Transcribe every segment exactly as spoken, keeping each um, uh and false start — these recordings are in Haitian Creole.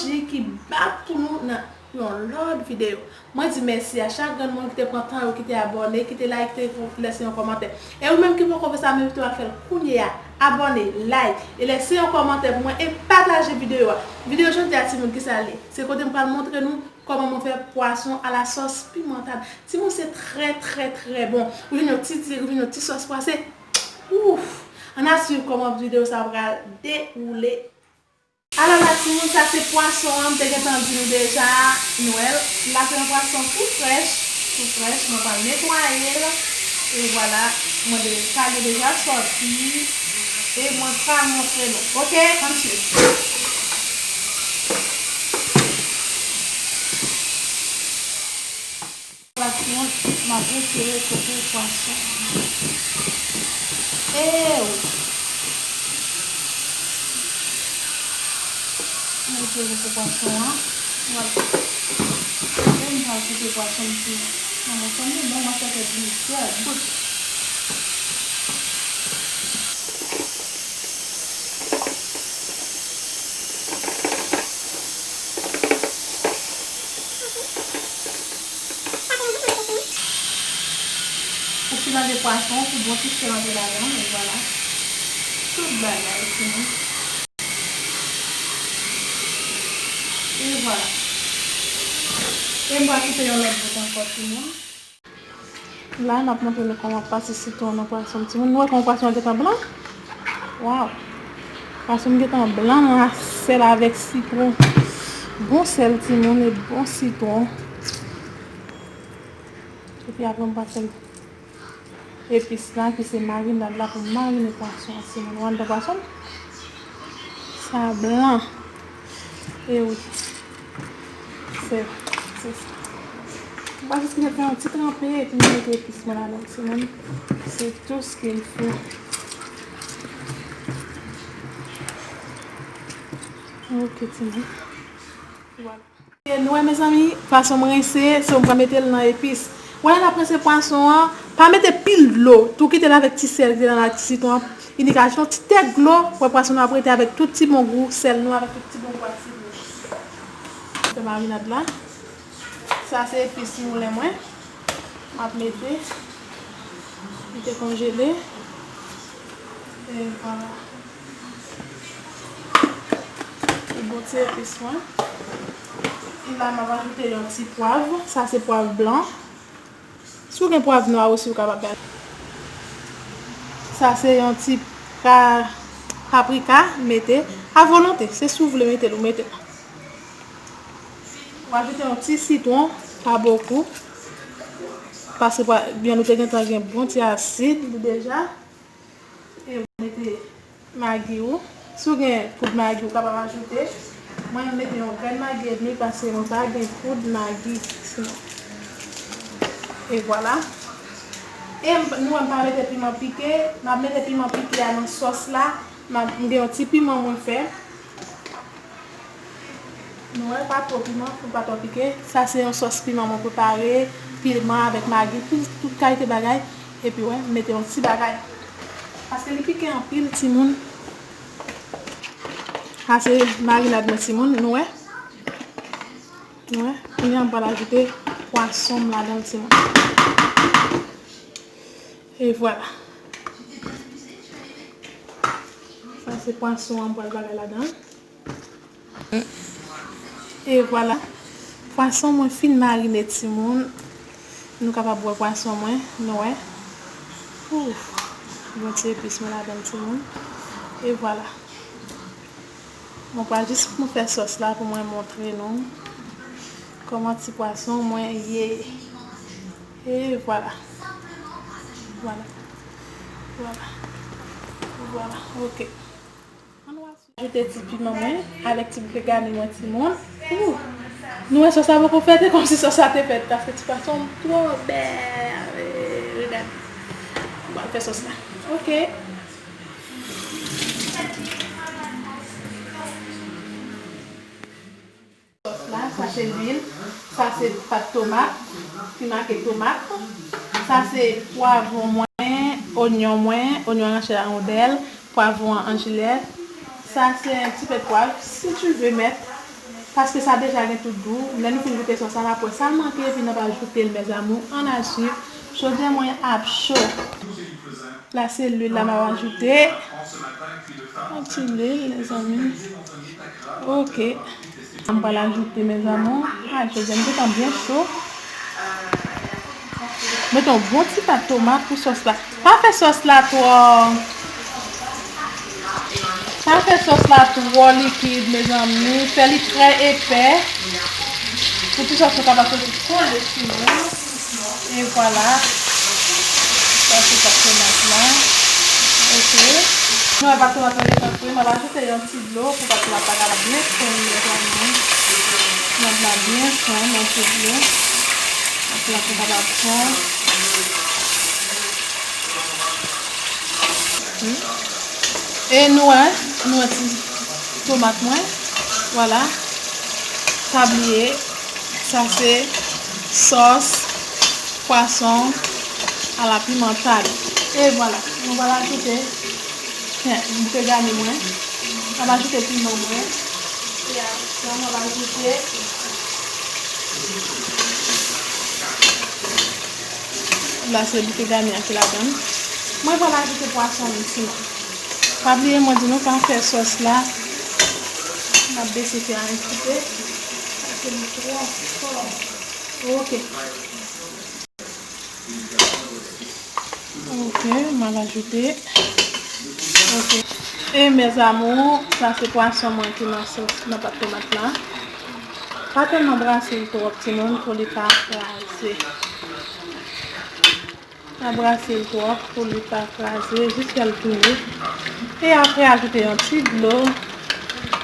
J ki bat pou nou nan yon lòt videyo. Mwen di mèsi a chak grenn moun ki te pran tan yo, ki te abòne, ki te like, ki te lèse yon kòmantè. E ou menm ki poko fè sa, m envite w al fè l kounye a. Abòne, like, e lèse yon kòmantè pou mwen e pataje videyo a. Videyo jodi a, timoun, ki sa l ye? Se kote m pral montre nou kòman mwen fè pwason a la sòs pimentade. Timoun, se trè, trè, trè bon. Ou jwenn yon ti diri, ou jwenn yon ti sòs pwase. Ouf! Ann a swiv kòman videyo sa a pral dewoule. Alò la, timoun, sa se pwason an, m te gentan di nou deja, nou wè l. La se yon pwason tou frèch, tou frèch, mwen pral netwaye l. E vwala, mwen de, kal yo deja sòti. E mwen pral montre nou. Oke, ann swiv. Pwason, m ap retire kote pwason. Ew! M retire kote pwason an. Vwala. E m pral koupe pwason m tou. Manman, sa m bon, m ap fè plizyè bout. Ou fin lave pwason, ou bon ti sèl antre ladan, e vwala. Tout bagay fini. E vwala. E m pral koupe yon lòt bout ankò, timoun. La, n ap montre nou kòman pase sitwon nan pwason, timoun. Nou wè kòman pwason an gentan blan? Waw! Pwason m gentan blan nan sèl avèk sitwon. Bon sèl, timoun, e bon sitwon. Epi apre m pase epis la, ki se marinad la pou m marine pwason an, timoun. Ou anndan pwason m? Sa blan. E wi. Se, se sa. M va jis mete yon ti tranpe epi m mete epis mwen ladan, timoun. C'est tout ce qu'il faut. Ok, timoun. Vwala. E nou wè, mezanmi, fason m rense, se m pral mete l nan epis. Wè, lè n ap rense pwason an, pa mete pil dlo. Tou kite l avèk ti sèl ki te nan la, ti sitwon an. Inik ajoute yon ti tèk dlo, wè pwason nou ap rete avèk tout ti bon gou sèl nou, avèk tout ti bon gou asid nou. Fè marinad la. Sa se epis moulen mwen. M ap mete. Li te konjele. E vwala. Li bon ti epis mwen. E la, m ap ajoute yon ti pwav. Sa se pwav blan. Si w gen pwav nwa osi, ou kapab bay. Sa se yon ti pa-, paprika, mete a volonte. Se si w vle mete l, ou mete l. W ajoute yon ti sitwon, pa bokou. Paske pwa-, vyann ou te gentan gen bon ti asid li deja. E w mete magi ou. Si w gen poud magi, ou kapab ajoute. Mwen, m mete yon grenn magi edmi paske mwen pa gen poud magi. E vwala. E m, nou wè m pa mete piman pike. M ap mete piman pike a nan sòs la. M ap, m gen yon ti piman mwen fè. Nou wè, pa twò piman, pou l pa twò pike. Sa se yon sòs piman mwen prepare, piman avèk magi, tout, tout kalite bagay. Epi wè, m mete yon ti bagay. Paske li pike anpil, timoun. Sa se marinad mwen, timoun, nou wè. Nou wè, kounye a m pral ajoute pwason m ladan l, timoun. E vwala. Sa se pwason an m pral bagay ladan. E vwala. Pwason mwen fin marine, timoun. Nou kapab wè pwason mwen, nou wè. Ouf. Bon ti epis mwen ladan l, timoun. E vwala. Mwen pral jis pou mwen fè sòs la pou mwen montre nou kòman ti pwason mwen ye. E vwala. Vwala. Vwala. Vwala. Ok. Ann ajoute ti piman mwen avèk ti bout legani mwen, timoun. Ou! Nou wè sòs la poko fèt, e kòmsi sòs la te fèt, paske ti pwason twò bèl. Regade. Bon, fè sòs la. Ok. Sòs la, sa se lwil, sa se pat tomat, ki make tomat, sa se pwavwon mwen, onyon mwen, onyon ranche a rondèl, pwavwon an an jilèt, sa se yon ti pèt pwav, si tu veux mettre, Paske sa deja gen tout gou. Lè nou fin goute sòs la, n ap wè sa l manke, epi n ap ajoute l, mes amours. Ann al swiv. Chodyè mwen ap cho. La se lwil la m ap ajoute. Yon ti lwil, mezanmi. Ok. M pral ajoute, mes amours. Ah, chodyè m gentan byen cho. Mete yon bon ti pat tomat pou sòs la. Pa fè sòs la twò, pa fè sòs la twò likid, mezanmi. Fè li trè epè. Pou ti sòs la kapab soti kole sou nou. E vwala. Sa se pat tomat la. Ok. Nou wè pat tomat la gentan fri. M ap ajoute yon ti dlo pou pat tomat la kapab byen fonn, mezanmi. Tomat la byen fonn, yon ti dlo. Pat tomat la kapab fonn. Hmm. E nou wè, nou wè ti tomat mwen. Vwala. Pa bliye, sa se sòs pwason a la pimantad. E vwala, nou pral ajoute, eh, bouke gani mwen. M ap ajoute piman mwen. E apre sa, m ap ajoute La se bouke dani an ki ladan l. Mwen pral ajoute pwason an sou. Pa bliye mwen di nou pa fè sòs la. M ap bese fè a yon ti pe. Paske li twò fò. Ok. Ok, m al ajoute. Ok. E mes amours, sa se pwason mwen ki nan sòs, nan pat tomat la. Pa tèlman brase l twòp, timoun, pou li pa kraze. Pa brase l twòp pou li pa kraze, jis fè l tounen. E apre, ajoute yon ti dlo.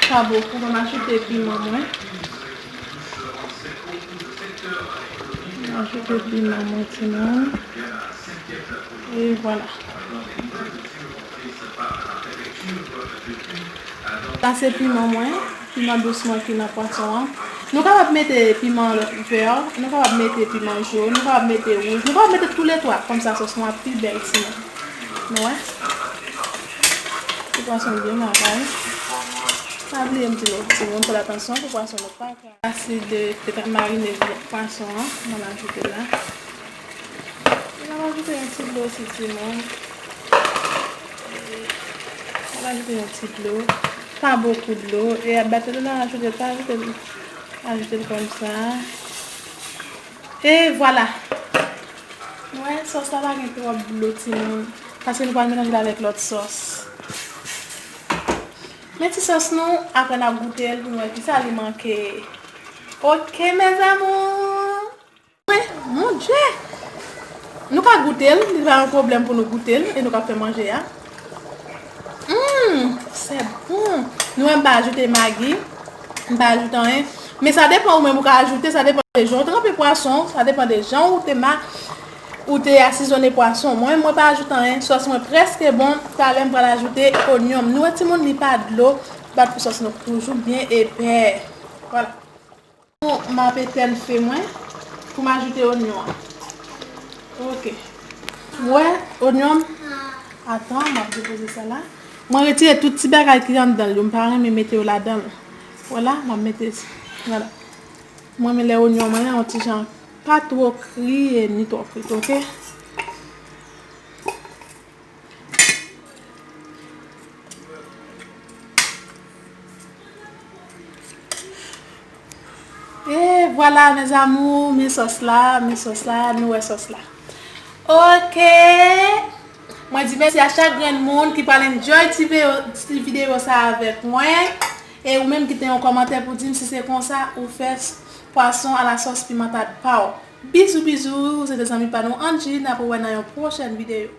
Pa bokou, ban m ajoute piman mwen. M ajoute piman mwen, timoun. E vwala. Sa se piman mwen, piman dous mwen ki nan pwason an. Nou kapab mete piman vè, nou kapab mete piman jòn, nou kapab mete wouj, nou kapab mete toulètwa. Kòmsa sòs nou ap pi bèl, timoun. Nou wè? Ti pwason byen lakay. Pa bliye m di nou, timoun, fè atansyon pou pwason nou pa kraze. Asid de, de marine pwason an, mwen ajoute la. Mwen ajoute yon ti dlo osi, timoun. Mwen ajoute yon ti dlo. Pa bokou dlo. E a batè nou ajoute, pa ajoute, ajoute l kòmsa. E vwala. Nou wè, sòs la pa gen twòp dlo, timoun. Paske nou pral melanje l avèk lòt sòs. Men ti sòs nou, apre n ap goute l pou nou wè kisa li manke. Ok, mes amours. Wi, mon Dieu. Nou ka goute l, li pa yon pwoblèm pou nou goute l, e nou ka fè manje a. Hum, c'est bon. Nou wè m pa ajoute magi, m pa ajoute anyen. Men sa depan ou menm ou ka ajoute, sa depan de jan ou tranpe pwason, sa depan de jan ou te ma-, ou te asizone pwason. Mwen, mwen pa ajoute anyen. Sòs mwen prèske bon. Talè m pral ajoute onyon m. Nou wè timoun, li pa dlo. Bat pou sòs nou toujou byen epè. Vwala. Bon, m ap etèn fe mwen pou m ajoute onyon an. Ok. Ou wè, onyon m. Atan, m ap depoze sa la. Mwen retire tout ti bagay ki anndan l yo. M pa renmen mete yo ladan l. Vwala, m ap mete, vwala. Mwen renmen lè onyon mwen an yon ti jan pa twò kri e ni twò frit, ok? E vwala, mes amours, men sòs la, men sòs la, nou wè sòs la. Ok. Mwen di mèsi a chak grenn moun ki pral enjoy ti veyo-, ti videyo sa avèk mwen. E ou menm kite yon kòmantè pou di m si se konsa ou fè s-, pwason a la sòs pimantad pa w. Bizou, bizou, se te zanmi pa nou Angie, n ap wè nan yon pwochèn videyo.